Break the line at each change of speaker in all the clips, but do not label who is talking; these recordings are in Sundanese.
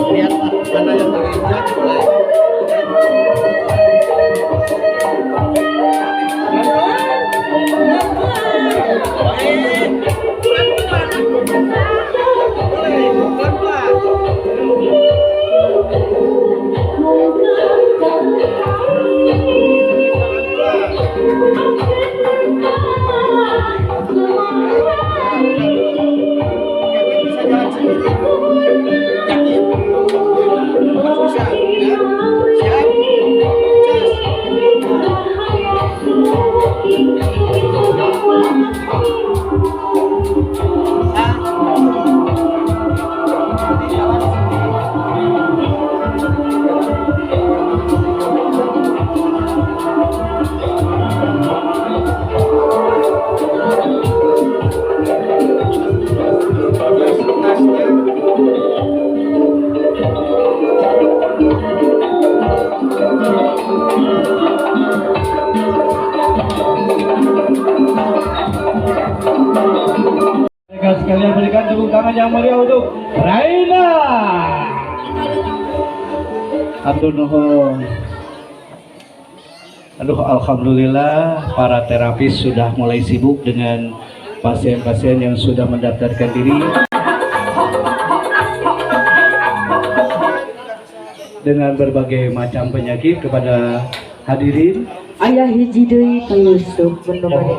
Lihat mana yang terinjak boleh. Pelan-pelan. Pelan-pelan. Kevin bisa jalan sendiri. Yakin? Harus bisa, ya? Siap? Cus. Tasnya.
Rekan sekalian, berikan tepuk tangan yang meriah untuk Raina. Hatur nuhun. Aduh, alhamdulillah para terapis sudah mulai sibuk dengan pasien-pasien yang sudah mendaftarkan diri dengan berbagai macam penyakit. Kepada hadirin,
Aya hiji deui Pak Yusuf, nu bade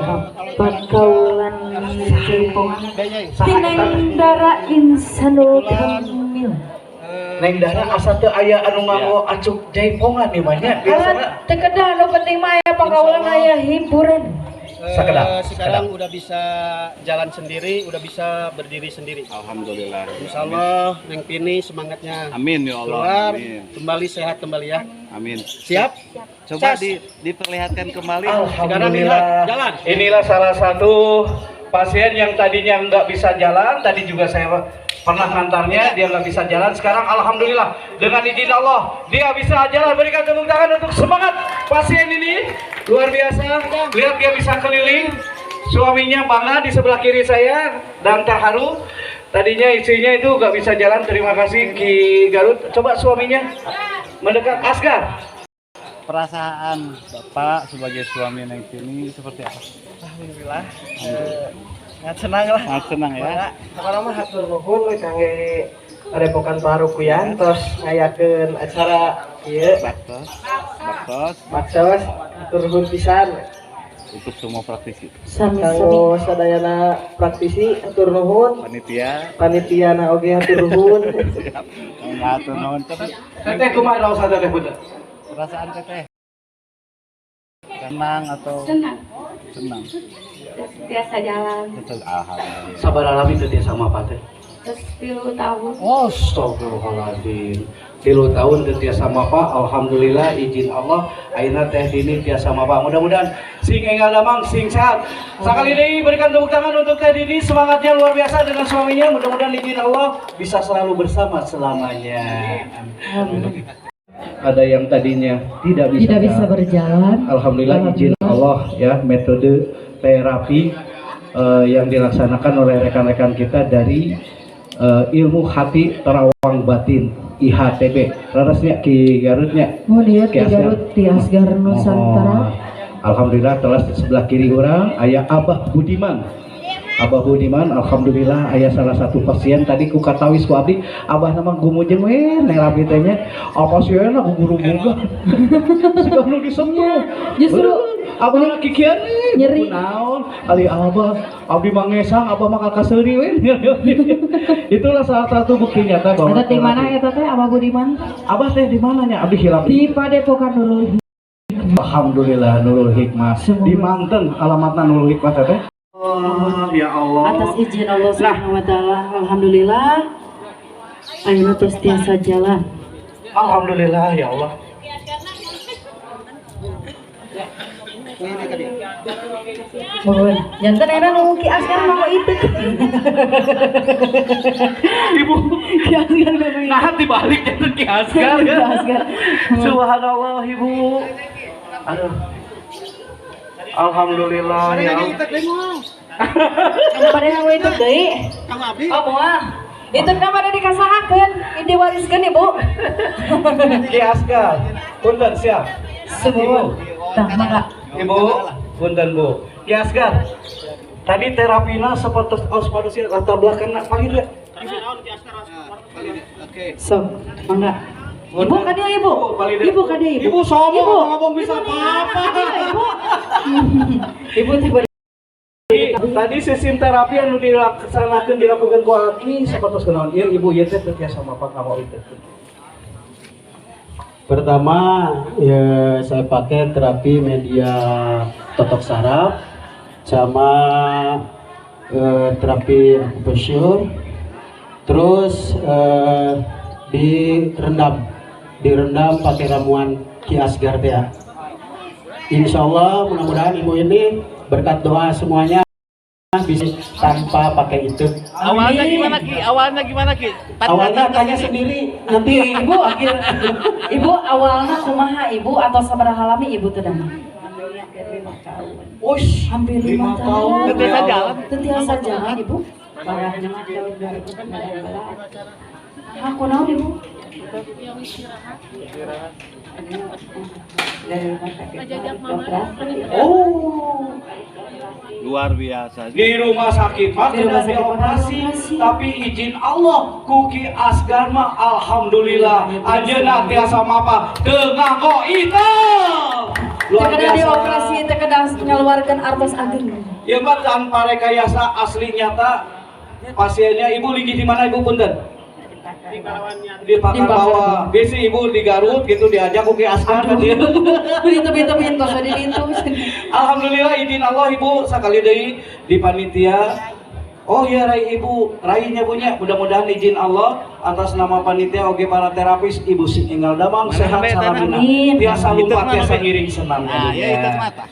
pangkaulan jaipongan ti Neng Dara Insanul Kamil.
Neng Dara, asa teu aya anu nganggo acuk jaipongan nih banyak biasana.
Teu kedah, nu penting mah aya pangkaulan, aya hiburan.
Sakedap,
Sekarang udah bisa jalan sendiri, udah bisa berdiri sendiri.
Alhamdulillah.
Insya Allah, Neng Pini semangatnya
Amin ya Allah.
keluar,
Amin.
Kembali sehat kembali ya.
Amin.
Siap?
Coba
Cas.
Diperlihatkan kembali.
Sekarang lihat,
Alhamdulillah.
jalan.
Inilah salah satu pasien yang tadinya nggak bisa jalan. Tadi juga saya pernah ngantarnya, dia nggak bisa jalan. Sekarang alhamdulillah dengan izin Allah dia bisa jalan. Berikan tepuk tangan untuk semangat pasien ini, luar biasa. Lihat, dia bisa keliling. Suaminya bangga di sebelah kiri saya dan terharu. Tadinya istrinya itu nggak bisa jalan. Terima kasih, Ki Garut. Coba suaminya mendekat, Asgar.
Perasaan Bapak sebagai suami Neng Tini seperti apa?
Alhamdulillah. Sangat senang lah.
Sangat senang ya.
Sekarang mah hatur nuhun we kangge Padepokan Parukuyan terus ngayakeun acara ieu.
Baktos, baktos.
Baksos, hatur nuhun pisan.
Untuk semua praktisi.
Sami-sami.
Kanggo sadayana praktisi, hatur nuhun.
Panitia.
Panitia na oge hatur nuhun.
Siap. Hatur nuhun. Tapi
Teteh, kumaha raosna, Teteh punten?
Perasaan Teteh senang atau
Senang.
Senang.
Biasa jalan.
Betul. Alhamdulillah.
Sabaraha lami teu tiasa mapah teh?
Terus 3 tahun.
Astagfirullahaladzim. 3 tahun teu tiasa mapah. Alhamdulillah, izin Allah ayeuna Teh Dini tiasa mapah. Mudah-mudahan sing enggal damang, sing sehat. Sekali lagi berikan tepuk tangan untuk Teh Dini. Semangatnya luar biasa dengan suaminya. Mudah-mudahan izin Allah bisa selalu bersama selamanya. Ada yang tadinya tidak bisa
Tidak bisa berjalan.
Alhamdulillah, izin Allah ya, metode terapi yang dilaksanakan oleh rekan-rekan kita dari Ilmu Hati Terawang Batin, IHTB. Leres nya, Ki Garutnya?
Mau lihat
Ki
di
Asgar.
Garut di Asgar Nusantara.
Oh, alhamdulillah telah di sebelah kiri urang aya Abah Budiman. Abah Budiman, alhamdulillah aya salah satu pasien tadi ku katawis ku abdi, Abah nama gumujeng we nerapi teh nya. Apa sih enak guru boga. Sudah nu disentuh.
Justru
Abah kikian nih,
Nyeri.
Naon kali Abah, abdi mangesang, Abah mah kaseuri we. Itulah salah satu bukti nyata bahwa
Eta di mana eta teh, Abah Budiman?
Abah teh di mananya? Abdi hilap.
Di Padepokan Nurul Hikmah.
Alhamdulillah, Nurul Hikmah.
Semoga.
Di Manten alamatna Nurul Hikmah teh. Oh, ya Allah.
Atas izin Allah Subhanahu wa taala, alhamdulillah ayeuna tos tiasa jalan.
Alhamdulillah ya Allah.
Mohon. Janten era nu Ki Asgar mau itu.
Ibu,
Ki Asgar mau itu.
Nah, dibalik janten Ki Asgar.
Ki Asgar.
Subhanallah, Ibu. Aduh. Alhamdulillah ya.
Pada nganggo itu deui. Oh, moal. Itu nama pada dikasahakeun, diwariskeun Ibu.
Ki Asgar. Punten siap.
Sumuhun. Tah, mangga.
Ibu, punten Bu. Ki Asgar. Tadi terapina seperti ospadusia latar belakang nak panggil ya.
So, mangga. Ibu ka dieu Ibu. Ibu ka dieu Ibu.
Ibu sombong
Ibu.
ngomong bisa
Ibu nih,
apa-apa.
ka dieu, Ibu. Ibu teh bade
Tadi sistem terapi yang dilaksanakan dilakukan ku Aki seperti kenaon ieu ibu ieu teh teu tiasa mapak nganggo itu.
Pertama ya, saya pakai terapi media totok saraf sama terapi akupresur, terus direndam, direndam pakai ramuan Ki Asgar teh ya. Insya Allah mudah-mudahan ibu ini berkat doa semuanya bisa tanpa pakai itu.
Awalnya gimana, Ki? Awalnya gimana, Ki?
Awalnya tanya sendiri nanti.
Ibu, Ibu awalnya kumaha Ibu atau sabaraha lami Ibu teh damang?
Ush,
Hampir 5
tahun.
tahun.
Teu tiasa jalan.
Teu tiasa jalan Ibu. Parahnya mah tahun 2019. Aku naon Ibu?
Dari rumah sakit operasi.
Oh,
Luar biasa.
di rumah sakit mah
Di rumah
kena
sakit mah
dioperasi,
dioperasi.
tapi izin Allah ku Ki Asgar mah alhamdulillah anjeunna tiasa mapak teu nganggo itu. Luar
Teu kena
biasa.
dioperasi, teu kena ngaluarkeun artos ageng.
Ya Pak, tanpa rekayasa asli nyata pasiennya. Ibu lagi di mana Ibu, punten? Di
Di
Pakar
Pakar
Bawah. Bisi ibu di Garut gitu diajak ku Ki Asgar kan dia.
Beli tepi-tepi tos di ditu.
Alhamdulillah izin Allah Ibu sekali deui di panitia. Oh iya, Rai Ibu, Rainya punya. Mudah-mudahan izin Allah atas nama panitia oge para terapis Ibu sing enggal damang
Mana
sehat
be,
salamina.
Amin.
Tiasa
Itu
lumpat
mana,
tiasa
be?
ngiring senang.
Nah, ya itu mata.